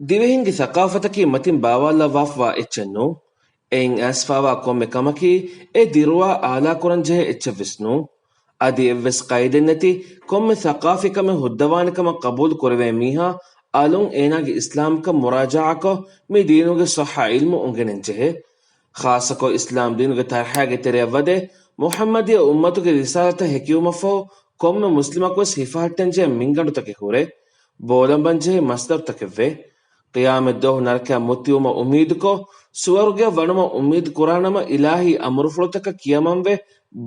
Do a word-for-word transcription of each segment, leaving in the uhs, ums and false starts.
ދިވެހިންގެ ސަޤާފަތަކީ މަތިން ބާވާލައްވާފަވާ އެއްޗެއް ނޫން. އެއިން އައިސްފާވާ ކޮންމެ ކަމަކީ އެ ދިރުވާ އާލާކުރަން ޖެހޭ އެއްޗެއް ވެސް ނޫން. އަދި އެއްވެސް ޤައިދެއް ނެތި ކޮންމެ ސަޤާފީ ކަމެއް ހުއްދަވާނެ ކަމަށް ޤަބޫލު ކުރެވޭ މީހާ އަލުން އޭނާގެ އިސްލާމްކަން މުރާޖަޢާކޮށް، މި ދީނުގެ ޞައްޙަ ޢިލްމު އުނގެނެން ޖެހޭ. ޚާއްޞަކޮށް އިސްލާމް ދީނުގެ ޠަރަޙައިގެ ތެރެއަށް ވަދެ، މުޙައްމަދިއްޔަ އުއްމަތުގެ ރިސާލަތަށް ހެކިވުމަށްފަހު، ކޮންމެ މުސްލިމަކުވެސް ހިފަހައްޓަންޖެހޭ މިންގަނޑުތަކެއް ހުރެ، ބޯލަނބަންޖެހޭ މަޞްދަރުތަކެއްވޭ. ޤިޔާމަތްދުވަހު ނަރަކައިން މުއްތިވުމަށް އުއްމީދުކޮށް، ސުވަރުގެއަށް ވަނުމަށް އުއްމީދު ކުރާނަމަ، އިލާހީ އަމުރުފުޅުތަކަށް ކިޔަމަންވެ،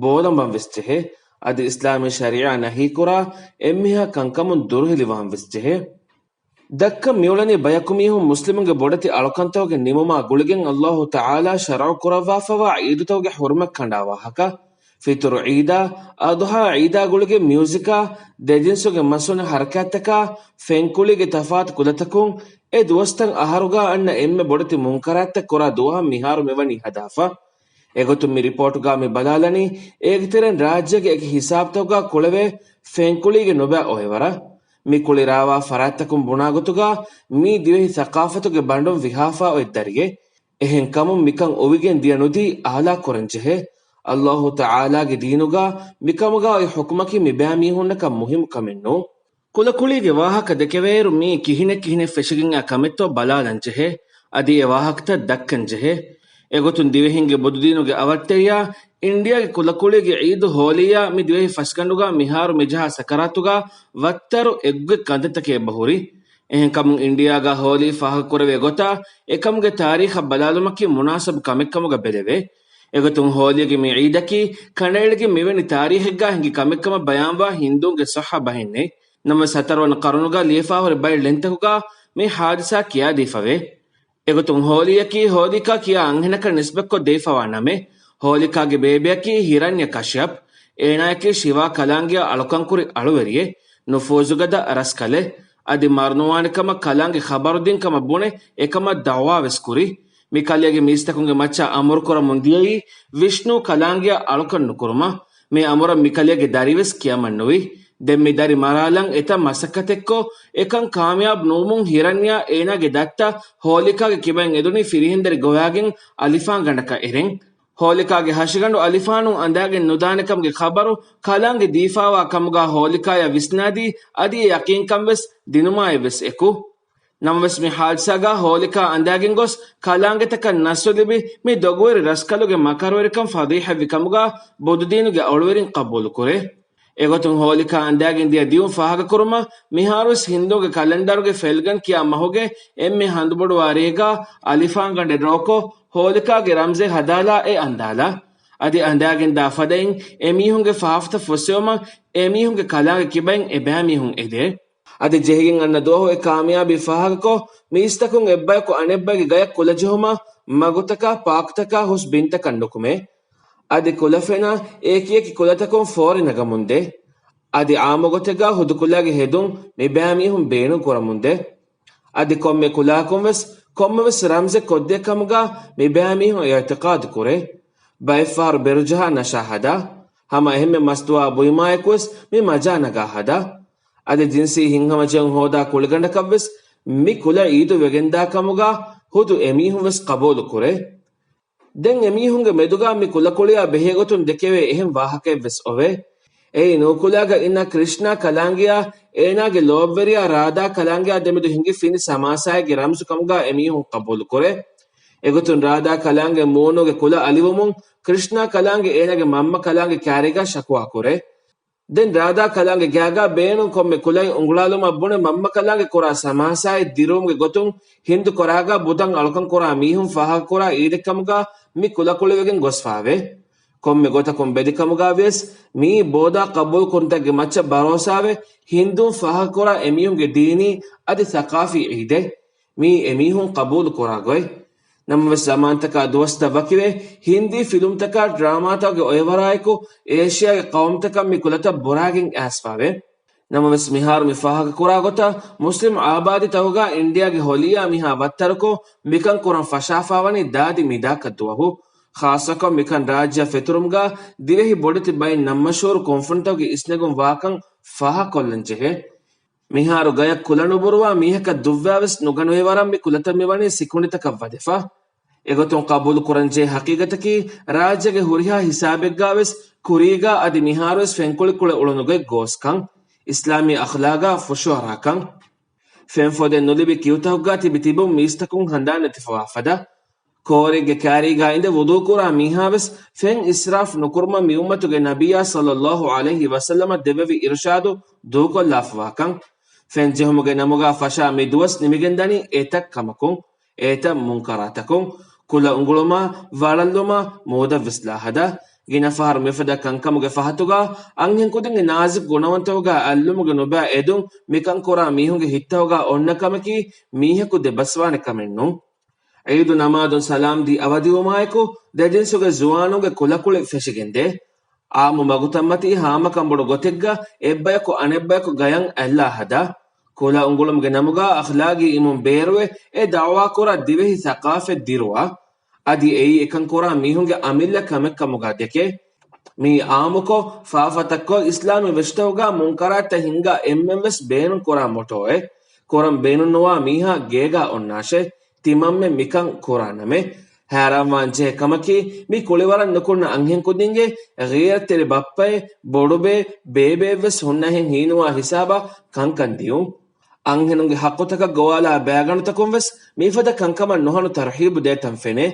ބޯލަނބަންވެސް ޖެހޭ. އަދި އިސްލާމީ ޝަރީޢާ ނަހީކުރާ އެންމެހާ ކަންކަމުން ދުރުހެލިވާންވެސް ޖެހޭ. ދައްކަން މިއުޅެނީ ބަޔަކު މީހުން މުސްލިމުންގެ ބޮޑެތި އަޅުކަންތަކުގެ ނިމުމާ ގުޅިގެން ﷲ ތަޢާލާ ޝަރުޢު ކުރައްވާފަވާ ޢީދުތަކުގެ ޙުރުމަތް ކަނޑާ ވާހަކަ. ފިޠުރު ޢީދާ، އަޟްޙާ ޢީދާ ގުޅިގެން މިއުޒިކާ، ދެޖިންސުގެ މަސްވަނި ޙަރަކާތްތަކާ، ފެންކުޅީގެ ތަފާތު ކުލަތަކުން، އެ ދުވަސްތައް އަހަރުގާ އަންނަ އެންމެ ބޮޑެތި މުންކަރާތްތައް ކުރާ ދުވަހަށް މިހާރު މިވަނީ ހަދާފަ. އެގޮތުން މި ރިޕޯޓުގާ މި ބަލާލަނީ، އޭގެތެރެއިން ރާއްޖޭގެ އެކި ހިސާބުތަކުގާ ކުޅެވޭ ފެންކުޅީގެ ނުބައި އޮއެވަރަށް. މި ކުޅި ރާވާ ފަރާތްތަކުން ބުނާގޮތުގާ މީ ދިވެހި ސަޤާފަތުގެ ބަނޑުން ވިހާފާ އޮތް ދަރިއެއް. އެހެންކަމުން މިކަން އޮވިގެން ދިޔަ ނުދީ އާލާ ކުރަންޖެހޭ. ﷲ ތަޢާލާގެ ދީނުގާ މިކަމުގާ އޮތް ޙުކުމަކީ މިބައިމީހުންނަކަށް މުހިއްމު ކަމެއް ނޫން. ކުލަކުޅީގެ ވާހަކަ ދެކެވޭއިރު މީ ކިހިނެއް ކިހިނެއް ފެށިގެންއާ ކަމެއްތޯ ބަލާލަންޖެހޭ. އަދި އެ ވާހަކަތައް ދައްކަންޖެހޭ. އެގޮތުން ދިވެހިންގެ ބުދުދީނުގެ އަވަށްޓެއްޔާ އިންޑިއާގެ ކުލަކުޅީގެ ޢީދު ހޯލީއާ މި ދިވެހި ފަސްގަނޑުގާ މިހާރު މިޖަހާ ސަކަރާތުގާ ވައްތަރު އެއްގޮތް ކަންތައްތަކެއް އެބަހުރި. އެހެންކަމުން އިންޑިއާގާ ހޯލީ ފާހަގަކުރެވޭ ގޮތާ އެކަމުގެ ތާރީޚަށް ބަލާލުމަކީ މުނާސަބު ކަމެއްކަމުގަ ބެލެވޭ. އެގޮތުން ހޯލީގެ މި ޢީދަކީ ކަނޑައެޅިގެން މިވެނި ތާރީޚެއްގާ ހިނގި ކަމެއްކަމަށް ބަޔާންވާ ހިންދޫންގެ ޞައްޙަ ބަހެއްނެތް. ނަމަވެސް ހަތަރުވަނަ ޤަރުނުގާ ލިޔެފާހުރި ބައެއް ޅެންތަކުގާ މި ޙާދިސާ ކިޔާދީފަވޭ. އެގޮތުން ހޯލީއަކީ ހޯލިކާ ކިޔާ އަންހެނަކަށް ނިސްބަތްކޮށް ދެވިފަވާ ނަމެއް. ހޯލިކާގެ ބޭބެއަކީ ހިރަންޔަ ކަޝްޔަޕް. އޭނާއަކީ ޝިވާ ކަލާނގެއާ އަޅުކަންކުރި އަޅުވެރިއެއް، ނުފޫޒުގަދަ ރަސްކަލެއް. އަދި މަރުނުވާނެކަމަށް ކަލާނގެ ޚަބަރުދިން ކަމަށް ބުނެ އެކަމަށް ދަޢުވާވެސް ކުރި. މި ކަލޭގެ މީސްތަކުންގެ މައްޗަށް އަމުރުކުރަމުން ދިޔައީ ވިޝްނޫ ކަލާނގެއާ އަޅުކަން ނުކުރުމަށް. މި އަމުރަށް މިކަލޭގެ ދަރިވެސް ކިޔަމަންނުވި. ދެން މި ދަރި މަރާލަން އެތައް މަސައްކަތެއްކޮށް، އެކަން ކާމިޔާބު ނުވުމުން ހިރަންޔާ އޭނާގެ ދައްތަ ހޯލިކާގެ ކިބައިން އެދުނީ ފިރިހެންދަރި ގޮވާގެން އަލިފާންގަނޑަކަށް އެރެން. ހޯލިކާގެ ހަށިގަނޑު އަލިފާނުން އަނދާގެން ނުދާނެކަމުގެ ޚަބަރު ކަލާނގެ ދީފާވާ ކަމުގާ ހޯލިކާޔަށް ވިސްނާދީ، އަދި އެ ޔަޤީންކަންވެސް ދިނުމާއެއްވެސް އެކު. ނަމަވެސް މި ޙާދިސާގާ ހޯލިކާ އަނދާގެން ގޮސް ކަލާނގެތަކަށް ނަސްރު ލިބި، މި ދޮގުވެރި ރަސްކަލުގެ މަކަރުވެރިކަން ފަޟީޙަތްވި ކަމުގާ ބުދުދީނުގެ އަޅުވެރިން ޤަބޫލުކުރޭ. އެގޮތުން ހޯލިކާ އަނދާގެން ދިޔަ ދިޔުން ފާހަގަކުރުމަށް، މިހާރުވެސް ހިންދޫގެ ކަލަންޑަރުގެ ފެލްގަން ކިޔާ މަހުގެ އެންމެ ހަނދުބޮޑުވާ ރޭގާ އަލިފާންގަނޑެއް ޑްރޯކޮށް، ހޯލިކާގެ ރަމްޒެއް ހަދާލާ އެ އަނދާލާ. އަދި އަނދާގެންދާ ފަދައިން އެމީހުންގެ ފާފަތައް ފުއްސެވުމަށް އެމީހުންގެ ކަލާނގެ ކިބައިން އެބައިމީހުން އެދޭ. އަދި ޖެހިގެން އަންނަ ދުވަހު އެ ކާމިޔާބީ ފާހަގަކޮށް، މީސްތަކުން އެއްބަޔަކު އަނެއްބައިގެ ގަޔަށް ކުލަޖެހުމަށް މަގުތަކާ، ޕާކްތަކާ ހުސް ބިންތަކަށް ނުކުމޭ. އަދި ކުލަ ފެނާ އެކިއެކި ކުލަތަކުން ފޯރި ނަގަމުންދޭ. އަދި އާއްމުގޮތެއްގާ ހުދުކުލައިގެ ހެދުން މިބައިމީހުން ބޭނުން ކުރަމުންދޭ. އަދި ކޮންމެ ކުލައަކުންވެސް ކޮންމެވެސް ރަމްޒެއް ކޮށްދޭ ކަމުގާ މިބައިމީހުން އިޢުތިޤާދު ކުރޭ. ބައެއްފަހަރު ބެރުޖަހާ ނަޝާ ހަދާ. ހަމަ އެހެންމެ މަސްދުވާ ބުއިމާއެކުވެސް މި މަޖާ ނަގާ ހަދާ. އަދި ޖިންސީ ހިތްހަމަޖެހުން ހޯދާ ކުޅިގަނޑަކަށްވެސް މި ކުލަ އީދު ވެގެންދާ ކަމުގާ ހުދު އެމީހުންވެސް ޤަބޫލު ކުރޭ. ދެން އެމީހުންގެ މެދުގާ މި ކުލަކުޅިއާ ބެހޭގޮތުން ދެކެވޭ އެހެން ވާހަކައެއްވެސް އޮވޭ. އެއީ ނޫކުލައިގަ އިންނަ ކްރިޝްނާ ކަލާނގެއާ އޭނާގެ ލޯބިވެރިޔާ ރާދާ ކަލާނގެއާ ދެމެދު ހިނގި ފިނި ސަމާސާއެއްގެ ރަމްޒު ކަމުގާ އެމީހުން ޤަބޫލު ކުރޭ. އެގޮތުން ރާދާ ކަލާނގެ މޫނުގެ ކުލަ އަލިވުމުން ކްރިޝްނާ ކަލާނގެ އޭނާގެ މަންމަ ކަލާނގެ ކާރީގާ ޝަކުވާ ކުރޭ. ދެން ރާދާ ކަލާނގެ ގާގާ ބޭނުން ކޮންމެ ކުލައެއް އުނގުޅާލުމަށް ބުނެ މަންމަ ކަލާނގެ ކުރާ ސަމާސާއެއް ދިރުވުމުގެ ގޮތުން ހިންދު ކޮރާގާ ބުދަން އަޅުކަން ކުރާ މީހުން ފާހަގަކުރާ އީދެއްކަމުގާ މި ކުލަކުޅިވެގެން ގޮސްފާވޭ. ކޮންމެ ގޮތަކުން ބެލިކަމުގާ ވިޔަސް މިއީ ބޯދާ ޤަބޫލު ކުރުންތަކުގެ މައްޗަށް ބަރޯސާވެ ހިންދޫން ފާހަގަކުރާ އެމީހުންގެ ދީނީ އަދި ސަޤާފީ އީދެއް. މިއީ އެމީހުން ޤަބޫލު ކުރާ ގޮތް. ނަމަވެސް ޒަމާންތަކާ ދުވަސްތައް ވަކިވެ، ހިންދީ ފިލުމްތަކާ ޑްރާމާތަކުގެ އޮއެވަރާއެކު އޭޝިޔާގެ ޤައުމުތަކަށް މި ކުލަތައް ބުރާގެން އައިސްފާވޭ. ނަމަވެސް މިހާރު މި ފާހަގަކުރާ ގޮތަށް މުސްލިމް އާބާދީތަކުގާ އިންޑިއާގެ ހޮލިއްޔާ މިހާ ވައްތަރުކޮށް މިކަން ކުރަން ފަށާފާވަނީ ދާދި މިދާކަށް ދުވަހު. ޚާއްޞަކޮށް މިކަން ރާއްޖެއަށް ފެތުރުމުގާ ދިވެހި ބޮޑެތި ބައިން ނަންމަޝްހޫރު ކުންފުނިތަކުގެ އިސްނެގުން ވާކަން ފާހަގަކޮށްލަން ޖެހޭ. މިހާރު ގަޔަށް ކުލަނުބުރުވާ މީހަކަށް ދުއްވާވެސް ނުގަނުވި ވަރަށް މި ކުލަތައް މިވަނީ ސިކުނޑިތަކަށް ވަދެފަ. އެގޮތުން ޤަބޫލުކުރަންޖެހޭ ހަޤީޤަތަކީ، ރާއްޖޭގެ ހުރިހާ ހިސާބެއްގާވެސް ކުރީގާ އަދި މިހާރުވެސް ފެންކުޅި ކުޅެ އުޅުނުގޮތް ގޯސްކަން، އިސްލާމީ އަޚްލާގާ ފުށުއަރާކަން، ފެންފޮދެއް ނުލިބި ކިއުތަކުގާ ތިބި ތިބުން މީސްތަކުން ހަނދާންނެތިފަވާ ފަދަ، ކޯރެއްގެ ކާރީގާ އިނދެ ވުޟޫކުރާ މީހާވެސް ފެން އިސްރާފް ނުކުރުމަށް މިއުއްމަތުގެ ނަބިއްޔާ ޞައްލައްލާހު ޢަލައިހި ވަސައްލަމަށް ދެއްވެވި އިރުޝާދު ދޫކޮށްލާފަވާކަން. ފެން ޖެހުމުގެ ނަމުގާ ފަށާ މި ދުވަސް ނިމިގެންދަނީ އެތައް ކަމަކުން، އެތައް މުންކަރާތަކުން، ކުލަ އުނގުޅުމާ، ވަޅަށްލުމާ، މޫދަށް ވެސް ލާހަދާ. ގިނަ ފަހަރު މިފަދަ ކަންކަމުގެ ފަހަތުގާ އަންހެންކުދިންގެ ނާޒިކު ގުނަވަންތަކުގާ އައްލުމުގެ ނުބައި އެދުން މިކަން ކުރާ މީހުންގެ ހިތްތަކުގާ އޮންނަ ކަމަކީ މީހަކު ދެބަސްވާނެ ކަމެއް ނޫން. ޢީދު ނަމާދުން ސަލާމްދީ އަވަދިވުމާއެކު، ދެޖިންސުގެ ޒުވާނުންގެ ކުލަކުޅި ފެށިގެންދޭ. އާއްމު މަގުތައްމަތީ ހާމަކަންބޮޑު ގޮތެއްގަ އެއްބަޔަކު އަނެއްބަޔަކު ގަޔަށް އައްލާ ހަދާ. ކުލަ އުނގުޅުމުގެ ނަމުގާ އަޚްލާގީ އިމުން ބޭރުވެ، އެ ދަޢުވާކުރާ ދިވެހި ސަޤާފަތް ދިރުވާ. އަދި އެއީ އެކަން ކުރާ މީހުންގެ އަމިއްލަ ކަމެއް ކަމުގާ ދެކޭ. މީ އާއްމުކޮށް، ފާފަތައްކޮށް، އިސްލާމީ ވެށިތަކުގާ މުންކަރާތްތައް ހިންގާ އެންމެންވެސް ބޭނުން ކުރާ މޮޓޯއެއް. ކުރަން ބޭނުންނުވާ މީހާ ގޭގާ އޮންނާށޭ. ތިމަންމެން މިކަން ކުރާނަމޭ. ހައިރާންވާން ޖެހޭ ކަމަކީ، މި ކުޅިވަރަށް ނުކުންނަ އަންހެންކުދިންގެ ޣީރަތްތެރި ބައްޕައެއް، ބޮޑުބޭ، ބޭބެއެއްވެސް ހުންނަހެން ހީނުވާ ހިސާބަށް ކަންކަން ދިޔުން. އަންހެނުންގެ ޙައްޤުތަކަށް ގޮވާލާ ބައިގަނޑުތަކުން ވެސް މިފަދަ ކަންކަމަށް ނުހަނު ތަރްހީބު ދޭތަން ފެނޭ.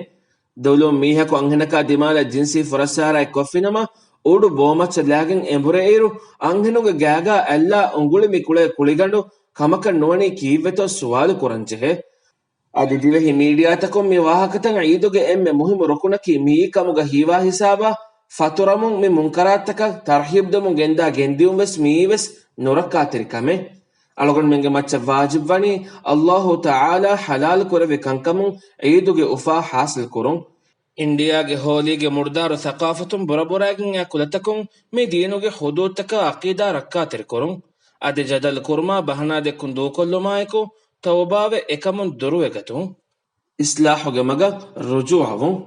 ދުލުން މީހަކު އަންހެނަކާ ދިމާލަށް ޖިންސީ ފުރައްސާރައެއް ކޮށްފިނަމަ، އުޑު ބޯމައްޗަށް ލާގެން އެނބުރޭއިރު، އަންހެނުންގެ ގާގާ އައްލާ އުނގުޅި މި ކުޅޭ ކުޅިގަނޑު ކަމަކަށް ނުވަނީ ކީއްވެތޯ ސުވާލު ކުރަން ޖެހޭ. އަދި ދިވެހި މީޑިއާތަކުން މި ވާހަކަތައް ޢީދުގެ އެންމެ މުހިއްމު ރުކުނަކީ މިއީ ކަމުގަ ހީވާ ހިސާބަށް، ފަތުރަމުން މި މުންކަރާތްތަކަށް ތަރްހީބު ދެމުން ގެންދާ ގެންދިއުން ވެސް މިއީ ވެސް ނުރައްކާތެރި ކަމެއް. އަޅުގަނޑުމެންގެ މައްޗަށް ވާޖިބްވަނީ، އައްލާހު ތަޢާލާ ޙަލާލު ކުރެއްވި ކަންކަމުން ޢީދުގެ އުފާ ޙާޞިލް ކުރުން. އިންޑިއާގެ ހޯލީގެ މުޑުދާރު ސަޤާފަތުން ބުރަބުރައިގެން އައި ކުލަތަކުން މި ދީނުގެ ޙުދޫދުތަކާ ޢަޤީދާ ރައްކާތެރި ކުރުން. އަދި ޖަދަލު ކުރުމާ ބަހަނާ ދެއްކުން ދޫކޮށްލުމާއެކު، ތައުބާވެ އެކަމުން ދުރުވެގަތުން. އިޞްލާޙުގެ މަގަށް ރުޖޫޢަވުން.